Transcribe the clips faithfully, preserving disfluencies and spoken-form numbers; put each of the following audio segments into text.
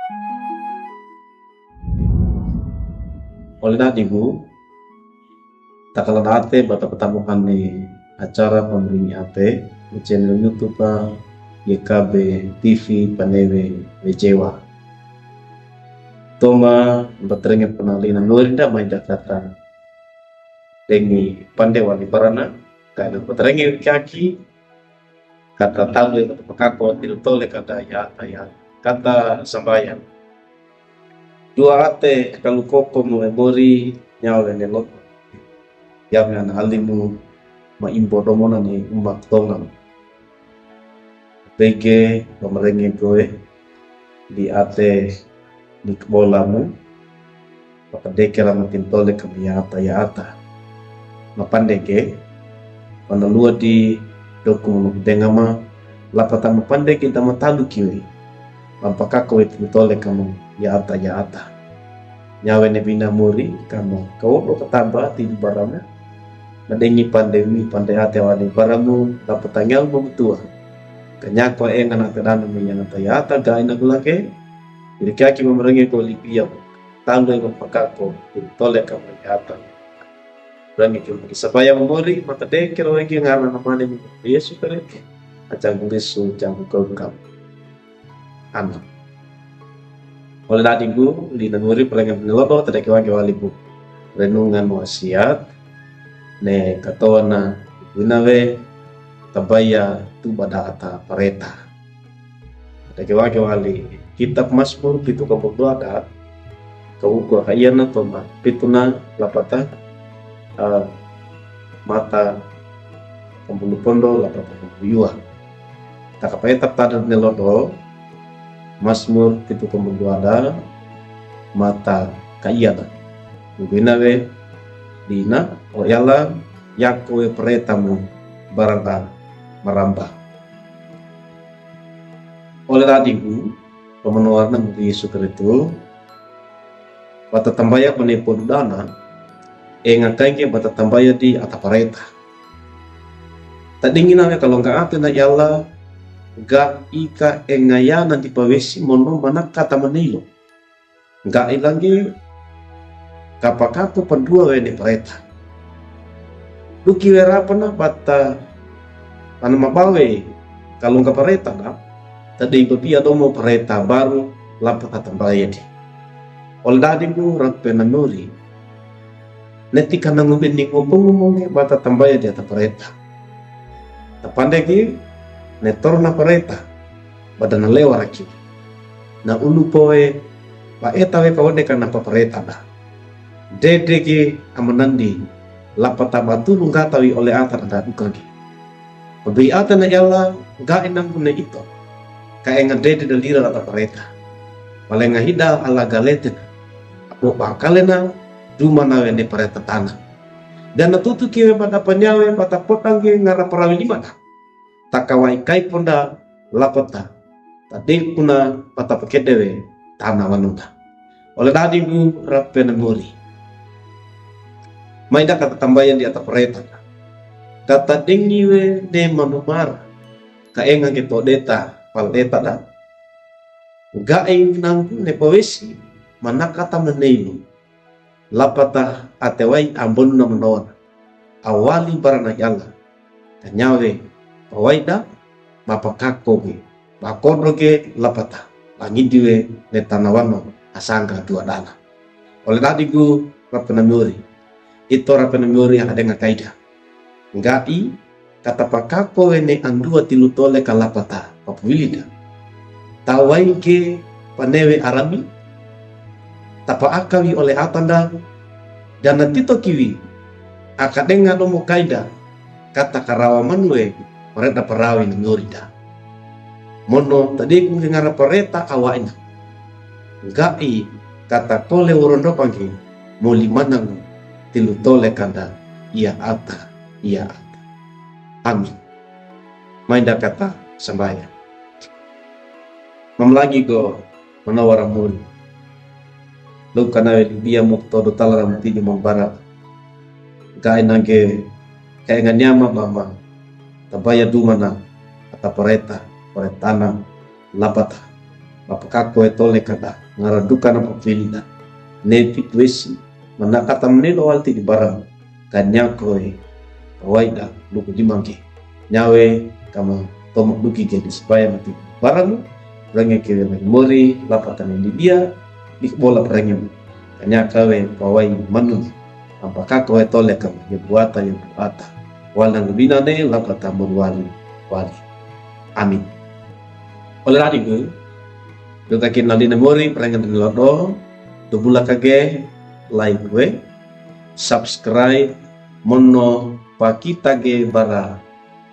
Ole dadibu, takala date bata patamuhan ne acara pamringi ate, ne channel YouTube a Y K B T V Panewe Wejewa. Toma batarenge panali na nori da mai da kata dengi pande wali barana, kata batarenge kaki, kata tabu kata pakako tilu tole kata ya, kata ya, kata sambaya. Dua ate kalu koko mo e mori nyawe ne loko. Yame ana alimu ma imbo domona ne umak tonga. Pege pamarenge kowe di ate di kebolamu. Pakadekera makin tole kami ya ata ya ata. Mapandege, panalua di doku mama kudengama, lapata mapandege da matalu kiwe. Pampakako wetu tole kamo ya ata ya ata. Nyawe ne bina mori kamo kawodo katamba ti baramu. Madengi pande wi pande ate wani baramu lapata nyalu mamutua. Kanyako enga na tedana meyana tayata gai na gulake. Ilikiaki mamarenge ko lipia. Tando ego pakako ti tole kamo ya ata. Rangi kimo kisabaya mamori matadeke rawegi ngara namane Yesu Kristo. Ajangu Yesu jangu kau kamu. Amin. Ole dadibu, di nanguri palengan nilodo tadeke wage walibu. Renungan wasiat ne katoana winawe tabaya tu bada ata pareta. Tadeke wage wali kitab Masmur pitu kambul dua da kauku haiana toma pitu na lapata, eh, mata kambul pondo lapata kambul yua. Takapaya taptadar ne lodo, Masmur pitu kambul dua da mata kaiana. Ngwina we dina o yala yako we pareta mu barang a maramba. Ole dadibu, pamanowarna mu Yesu Kristo, bata tambaya pane podudana, enga kainge bata tambaya di ata pareta. Tadingi nawe kalonga ate na yala, ga ika engayana di pawesi mono manaka tamanilo. Ga ilangi kapakako pandua wene pareta. Duki we rapana bata pana mabawe kalonga pareta na, tadei babia domo pareta baru lapata tambaya di. Ole dadibu rape na nuri. Neti kana ngube ni ngomong-ngomonge bata tambaya di ata pareta. Tapandegi ne torna pareta bada na lewa raki. Na ulu powe ba eta we kawade kana papareta da. Dedegi amanandi lapata batulu ngatawi ole ata da dukagi. Pabei ata na yala ga inang kune ito. Ka enga dede dalira lata pareta. Palenga hida ala galete na. Apo bakale na duma na wene pareta tana. Dana tutu kiwe bada panyawe bata potange ngara parawi limana. Takawai kai ponda lapata. Tadekuna bata pakedewe tana wanuna. Ole dadibu rape na muri. Maida kata tambayan di ata pareta. Kata dengi we ne manumar. Ka enga ke todeta, paldeta da. Ga eng nangku ne pawesi, manaka tamaneilu. Lapata atewai ambonu na manowana. Awali barana yala. Kanyawe, pawaida, mapakako ge. Bakodo ge lapata. Langidiwe ne tanawano asanga dua dana. Ole dadigu rape na miori. Ito rape na miori hakadenga kaida. Ngai, kata pakako wene andua tilu tole ka lapata, papuwilida. Tawai ge panewe arami, tapa akawi ole atanda, dana tito kiwi, akadenga domo kaida, kata karawa manwe, pareta parawi na miorida. Mono tadiku nge ngara pareta awaina. Ngai kata kole worondo pange, moli manang tilu tole kanda, ia ata, ia ata. Amin. Maida kata sambaya. Mamlagi go manawara mori. Lukana we libia mukto do talara mutidi mambara. Gai nangge kaenga nyama mama. Tabaya dumana ata pareta, paretana lapata. Mapakako we tole kada ngaradukana papilida neti tuwesi, manakata meneno walti di baramu, kanyako we pawaida luko dimangke. Nyawe kama tomo duki gedi supaya mati baramu, renge kewe mori lapatan India, di bola perengem. Kanyaka we pawai manun. Ampakako we tole kama ye buata ye buata. Walang binane lapatan mori wali wali. Amin. Ole rani gu, dota kina line mori perengen rini lodo, dobula kage, like we, subscribe, mono pakita ge bara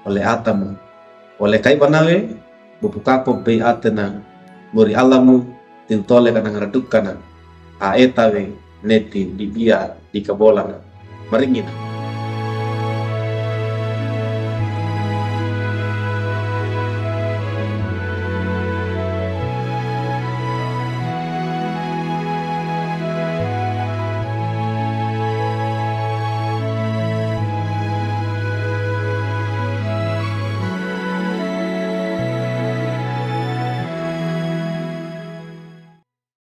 ole atamu. Ole kai banawe, bupukako bei atena, mori alamu, tiutole kana ngaradukana, a eta we, neti di bia di kabolana. Maringina.